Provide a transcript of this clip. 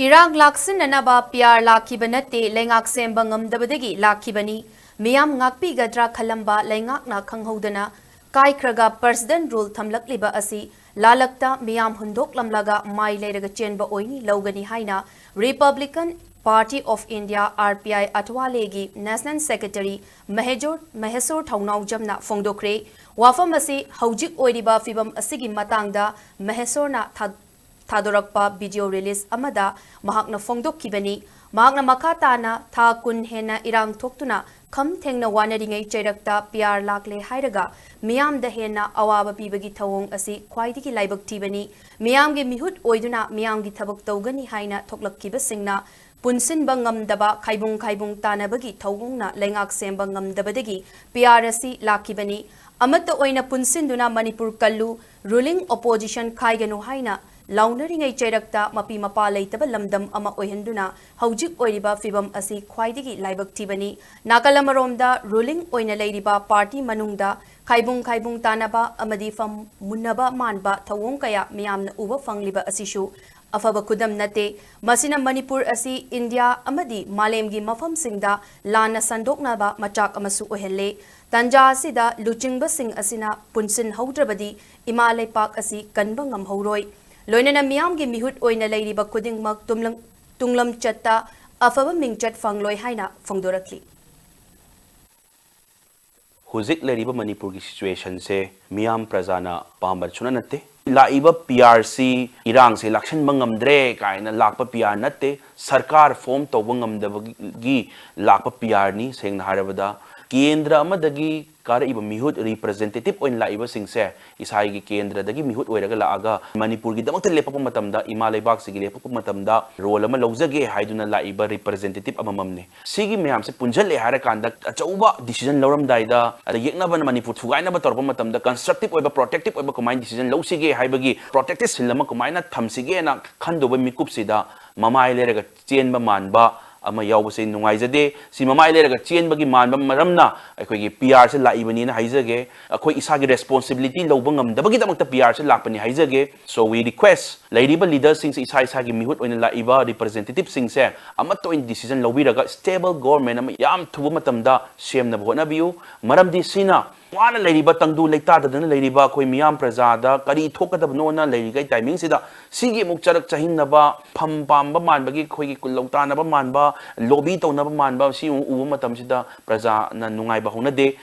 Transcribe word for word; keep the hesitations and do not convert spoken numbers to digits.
ꯏꯔꯥꯡ ꯂꯥꯛꯁꯤꯟꯅꯅꯕ P R ꯂꯥꯛꯈꯤꯕ ꯅꯠꯇꯦ, ꯂꯩꯉꯥꯛ ꯁꯦꯝꯕ ꯉꯝꯗꯕꯗꯒꯤ ꯂꯥꯛꯈꯤꯕꯅꯤ꯫ ꯃꯤꯌꯥꯝ ꯉꯥꯛꯄꯤꯒꯗ꯭ꯔꯥ ꯈꯜꯂꯝꯕ ꯂꯩꯉꯥꯛꯅ ꯈꯪꯍꯧꯗꯅ ꯀꯥꯏꯈ꯭ꯔꯒ president rule ꯊꯝꯂꯛꯂꯤꯕ ꯑꯁꯤ ꯂꯥꯂꯛꯇ ꯃꯤꯌꯥꯝ ꯍꯨꯟꯗꯣꯛꯂꯝꯂꯒ ꯃꯥꯏ ꯂꯩꯔꯒ ꯆꯦꯟꯕ ꯑꯣꯏꯅꯤ ꯂꯧꯒꯅꯤ ꯍꯥꯏꯅ Republican Party of India, R P I, ꯑꯊꯋꯥꯂꯦꯒꯤ National Secretary ꯃꯍꯦꯖꯣꯔ, ꯃꯍꯦꯁꯣꯔ ꯊꯧꯅꯥꯎꯖꯝꯅ ꯐꯣꯡꯗꯣꯛꯈ꯭ꯔꯦ꯫ ꯋꯥꯐꯝ ꯑꯁꯤ ꯍꯧꯖꯤꯛ ꯑꯣꯏꯔꯤꯕ ꯐꯤꯕꯝ ꯑꯁꯤꯒꯤ ꯃꯇꯥꯡꯗ ꯃꯍꯦꯁꯣꯔꯅ ꯊꯥ-, ꯊꯥꯗꯣꯔꯛꯄ video release ꯑꯃꯗ ꯃꯍꯥꯛꯅ ꯐꯣꯡꯗꯣꯛꯈꯤꯕꯅꯤ꯫ ꯃꯍꯥꯛꯅ ꯃꯈꯥ ꯇꯥꯅ ꯊꯥ ꯀꯨꯟ ꯍꯦꯟꯅ ꯏꯔꯥꯡ ꯊꯣꯛꯇꯨꯅ ꯈꯝ ꯊꯦꯡꯅ ꯋꯥꯅꯔꯤꯉꯩ ꯆꯩꯔꯛꯇ ꯄꯤ ꯑꯥꯔ ꯂꯥꯛꯂꯦ ꯍꯥꯏꯔꯒ ꯃꯤꯌꯥꯝꯗ ꯍꯦꯟꯅ ꯑꯋꯥꯕ ꯄꯤꯕꯒꯤ ꯊꯧꯑꯣꯡ ꯑꯁꯤ ꯈ꯭ꯋꯥꯏꯗꯒꯤ ꯂꯥꯏꯕꯛ ꯊꯤꯕꯅꯤ꯫ ꯃꯤꯌꯥꯝꯒꯤ ꯃꯤꯍꯨꯠ ꯑꯣꯏꯗꯨꯅ ꯃꯤꯌꯥꯝꯒꯤ ꯊꯕꯛ ꯇꯧꯒꯅꯤ ꯍꯥꯏꯅ ꯊꯣꯛꯂꯛꯈꯤꯕꯁꯤꯡꯅ ꯄꯨꯟꯁꯤꯟꯕ ꯉꯝꯗꯕ, ꯈꯥꯏꯕꯨꯡ ꯈꯥꯏꯕꯨꯡ ꯇꯥꯅꯕꯒꯤ ꯊꯧꯑꯣꯡꯅ ꯂꯩꯉꯥꯛ ꯁꯦꯝꯕ ꯉꯝꯗꯕꯗꯒꯤ ꯄꯤ ꯑꯥꯔ ꯑꯁꯤ ꯂꯥꯛꯈꯤꯕꯅꯤ꯫ ꯑꯃꯠꯇ ꯑꯣꯏꯅ ꯄꯨꯟꯁꯤꯟꯗꯨꯅ ꯃꯅꯤꯄꯨꯔ ꯀꯜꯂꯨ, ruling opposition ꯈꯥꯏꯒꯅꯨ ꯍꯥꯏꯅ ꯂꯥꯎꯅꯔꯤꯉꯩ ꯆꯩꯔꯛꯇ ꯃꯄꯤ ꯃꯄꯥ ꯂꯩꯇꯕ ꯂꯝꯗꯝ ꯑꯃ ꯑꯣꯏꯍꯟꯗꯨꯅ ꯍꯧꯖꯤꯛ ꯑꯣꯏꯔꯤꯕ ꯐꯤꯕꯝ ꯑꯁꯤ ꯈ꯭ꯋꯥꯏꯗꯒꯤ ꯂꯥꯏꯕꯛ ꯊꯤꯕꯅꯤ꯫ ꯅꯥꯀꯜ ꯑꯃꯔꯣꯝꯗ ruling ꯑꯣꯏꯅ ꯂꯩꯔꯤꯕ party ꯃꯅꯨꯡꯗ ꯈꯥꯏꯕꯨꯡ ꯈꯥꯏꯕꯨꯡ ꯇꯥꯅꯕ ꯑꯃꯗꯤ ꯐꯝ ꯃꯨꯟꯅꯕ ꯃꯥꯟꯕ ꯊꯧꯑꯣꯡ ꯀꯌꯥ ꯃꯤꯌꯥꯝꯅ ꯎꯕ ꯐꯪꯂꯤꯕ ꯑꯁꯤꯁꯨ ꯑꯐꯕ ꯈꯨꯗꯝ ꯅꯠꯇꯦ꯫ ꯃꯁꯤꯅ ꯃꯅꯤꯄꯨꯔ ꯑꯁꯤ ꯏꯟꯗꯤꯌꯥ ꯑꯃꯗꯤ ꯃꯥꯂꯦꯝꯒꯤ ꯃꯐꯝꯁꯤꯡꯗ ꯂꯥꯟꯅ ꯁꯟꯗꯣꯛꯅꯕ ꯃꯆꯥꯛ ꯑꯃꯁꯨ ꯑꯣꯏꯍꯜꯂꯦ꯫ ꯇꯟꯖꯥ ꯑꯁꯤꯗ ꯂꯨꯆꯤꯡꯕꯁꯤꯡ ꯑꯁꯤꯅ ꯄꯨꯟꯁꯤꯟꯍꯧꯗ꯭ꯔꯕꯗꯤ ꯏꯃꯥ ꯂꯩꯄꯥꯛ ꯑꯁꯤ ꯀꯟꯕ ꯉꯝꯍꯧꯔꯣꯏ꯫ ꯂꯣꯏꯅꯅ ꯃꯤꯌꯥꯝꯒꯤ ꯃꯤꯍꯨꯠ ꯑꯣꯏꯅ ꯂꯩꯔꯤꯕ ꯈꯨꯗꯤꯡꯃꯛ ꯇꯨꯝꯂꯝ-, ꯇꯨꯡꯂꯝꯆꯠꯇ ꯑꯐꯕ ꯃꯤꯡꯆꯠ ꯐꯪꯂꯣꯏ ꯍꯥꯏꯅ ꯐꯣꯡꯗꯣꯔꯛꯂꯤ꯫ ꯍꯧꯖꯤꯛ ꯂꯩꯔꯤꯕ ꯃꯅꯤꯄꯨꯔꯒꯤ situationꯁꯦ ꯃꯤꯌꯥꯝ ꯄ꯭ꯔꯖꯥꯅ ꯄꯥꯝꯕ ꯁꯨꯅ ꯅꯠꯇꯦ꯫ ꯂꯥꯛꯏꯕ ꯄꯤ ꯑꯥꯔꯁꯤ ꯏꯔꯥꯡꯁꯦ ꯂꯥꯛꯁꯟꯕ ꯉꯝꯗ꯭ꯔꯦ ꯀꯥꯏꯅ ꯂꯥꯛꯄ ꯄꯤ ꯑꯥꯔ ꯅꯠꯇꯦ, ꯁꯔꯀꯥꯔ form ꯇꯧꯕ ꯉꯝꯗꯕꯒꯤ ꯂꯥꯛꯄ ꯄꯤ ꯑꯥꯔꯅꯤ꯫ ꯁꯦꯡꯅ ꯍꯥꯏꯔꯕꯗ, ꯀꯦꯟꯗ꯭ꯔ ꯑꯃꯗꯒꯤ ꯀꯥꯔꯛꯏꯕ ꯃꯤꯍꯨꯠ, representative ꯑꯣꯏꯅ ꯂꯥꯛꯏꯕꯁꯤꯡꯁꯦ ꯏꯁꯥꯒꯤ ꯀꯦꯟꯗ꯭ꯔꯗꯒꯤ ꯃꯤꯍꯨꯠ ꯑꯣꯏꯔꯒ ꯂꯥꯛꯑꯒ ꯃꯅꯤꯄꯨꯔꯒꯤꯗꯃꯛꯇ ꯂꯦꯞꯄꯛꯄ ꯃꯇꯝꯗ, ꯏꯃꯥ ꯂꯩꯕꯥꯛꯁꯤꯒꯤ ꯂꯦꯞꯄꯛꯄ ꯃꯇꯝꯗ role ꯑꯃ ꯂꯧꯖꯒꯦ ꯍꯥꯏꯗꯨꯅ ꯂꯥꯛꯏꯕ representative ꯑꯃꯃꯝꯅꯤ꯫ ꯁꯤꯒꯤ ꯃꯌꯥꯝꯁꯦ ꯄꯨꯟꯁꯤꯜꯂꯦ ꯍꯥꯏꯔꯀꯥꯟꯗ ꯑꯆꯧꯕ decision ꯂꯧꯔꯝꯗꯥꯏꯗ, ꯑꯗ ꯌꯦꯛꯅꯕꯅ ꯃꯅꯤꯄꯨꯔ ꯊꯨꯒꯥꯏꯅꯕ ꯇꯧꯔꯛꯄ ꯃꯇꯝꯗ constructive ꯑꯣꯏꯕ, protective ꯑꯣꯏꯕ ꯀꯃꯥꯏꯅ decision ꯂꯧꯁꯤꯒꯦ ꯍꯥꯏꯕꯒꯤ protective seal ꯑꯃ ꯀꯃꯥꯏꯅ ꯊꯝꯁꯤꯒꯦꯅ ꯈꯟꯗꯧꯕ ꯃꯤꯀꯨꯞꯁꯤꯗ ꯃꯃꯥꯏ ꯂꯩꯔꯒ ꯆꯦꯟꯕ ꯃꯥꯟꯕ, ꯑꯃ ꯌꯥꯎꯕꯁꯦ ꯅꯨꯡꯉꯥꯏꯖꯗꯦ꯫ ꯁꯤ ꯃꯃꯥꯏ ꯂꯩꯔꯒ ꯆꯦꯟꯕꯒꯤ ꯃꯥꯟꯕ ꯃꯔꯝꯅ ꯑꯩꯈꯣꯏꯒꯤ ꯄꯤ ꯑꯥꯔꯁꯦ ꯂꯥꯛꯏꯕꯅꯤꯅ ꯍꯥꯏꯖꯒꯦ꯫ ꯑꯩꯈꯣꯏ ꯏꯁꯥꯒꯤ ꯔꯦꯁꯄꯣꯟꯁꯤꯕꯤꯂꯤꯇꯤ ꯂꯧꯕ ꯉꯝꯗꯕꯒꯤꯗꯃꯛꯇ ꯄꯤ ꯑꯥꯔꯁꯦ ꯂꯥꯛꯄꯅꯤ ꯍꯥꯏꯖꯒꯦ꯫ So we request ꯂꯩꯔꯤꯕ ꯂꯤꯗꯔꯁꯤꯡꯁꯦ, ꯏꯁꯥ ꯏꯁꯥꯒꯤ ꯃꯤꯍꯨꯠ ꯑꯣꯏꯅ ꯂꯥꯛꯏꯕ ꯔꯤꯄ꯭ꯔꯖꯦꯟꯇꯦꯇꯤꯚꯁꯤꯡꯁꯦ, ꯑꯃꯠꯇ ꯑꯣꯏꯅ ꯗꯤꯁꯤꯖꯟ ꯂꯧꯕꯤꯔꯒ ꯁ꯭ꯇꯦꯕꯜ ꯒꯣꯔꯃꯦꯟ ꯑꯃ ꯌꯥꯝ ꯊꯨꯕ ꯃꯇꯝꯗ ꯁꯦꯝꯅꯕ ꯍꯣꯠꯅꯕꯤꯌꯨ꯫ ꯃꯔꯝꯗꯤ ꯁꯤꯅ ꯋꯥꯅ ꯂꯩꯔꯤꯕ, ꯇꯪꯗꯨ ꯂꯩꯇꯥꯗꯗꯅ ꯂꯩꯔꯤꯕ ꯑꯩꯈꯣꯏ ꯃꯤꯌꯥꯝ ꯄ꯭ꯔꯖꯥꯗ ꯀꯔꯤ ꯊꯣꯛꯀꯗꯕꯅꯣꯅ ꯂꯩꯔꯤꯉꯩ ꯇꯥꯏꯃꯤꯡꯁꯤꯗ ꯁꯤꯒꯤ ꯑꯃꯨꯛ ꯆꯔꯛ ꯆꯍꯤꯡꯅꯕ, ꯐꯝ ꯄꯥꯝꯕ ꯃꯥꯟꯕꯒꯤ ꯑꯩꯈꯣꯏꯒꯤ ꯂꯧꯇꯥꯅꯕ ꯃꯥꯟꯕ, ꯂꯣꯕꯤ ꯇꯧꯅꯕ ꯃꯥꯟꯕ, ꯁꯤ ꯑꯃꯨꯛ ꯎꯕ ꯃꯇꯝꯁꯤꯗ ꯄ꯭ꯔꯖꯥꯅ ꯅꯨꯡꯉꯥꯏꯕ ꯍꯧꯅꯗꯦ꯫